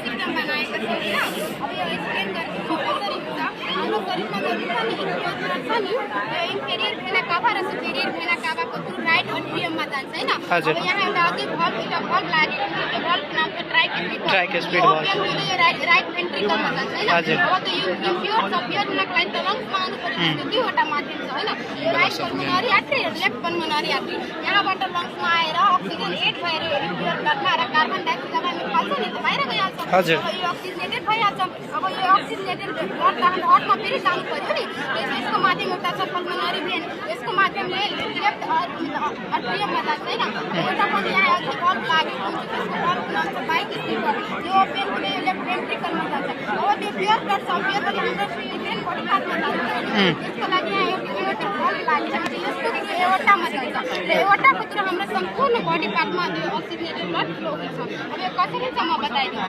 System बनाएको छ होइन। अब यो एक्सप्लेन गरेको कसरी हुन्छ हाम्रो शरीरमा जति पनि इन्फेरियर छ नि यो इन्फेरियर भेना काभा र सुपेरियर भेना काभाको थ्रु राइट एट्रियममा जान्छ होइन। अब यहाँ एउटा अझै भल्भ लागेको छ, त्यो भल्भ नाम छ ट्राइकेस्पिड भल्भ। यो राइट भेन्ट्रिकलमा जान्छ होइन। अब त्यो इम्प्योर छ, प्योर हुनलाई त लङ्समा आउनु पर्यो, त्यो दुईवटा माध्यम छ होइन। राइट पल्मोनरी आर्टरी र लेफ्ट पल्मोनरी आर्टरी, यहाँबाट लङ्समा आएर अक्सिजन एड भएर इम्प्योर ब्लडमा र कार्बन डाइअक्साइड जब हामी फाल्छ नि त बाहिर गइहाल्छ। अब यो अक्सिजनेटेड भइहाल्छ। अब यो अक्सिजनेटेड ब्लड त हाम्रो हार्टमा फेरि जानु पर्यो नि, यसको माध्यम एउटा छ पल्मोनरी भेन, यसको माध्यमले लेफ्ट एट्रियममा जान्छ होइन। एउटा पनि यहाँ अझै भल्भ लागेको हुन्छ, त्यसको भल्भ नाम छ बाइस्पिड भल्भ, यो ओपन हुँदै यो लेफ्ट भेन्ट्रिकलमा जान्छ। अब त्यो प्योर ब्लड छ, प्योर ब्लड हाम्रो ब्रेन बडी पार्टमा जान्छ होइन। त्यसको लागि यहाँ एउटा भल्भ लागेको छ, यसको थ्रु एओर्टामा जान्छ र एओर्टाको थ्रु हाम्रो सम्पूर्ण बडी पार्टमा त्यो अक्सिजनेटेड ब्लड फ्लो हुन्छ। अब यो कसरी छ म बताइदिन्छु।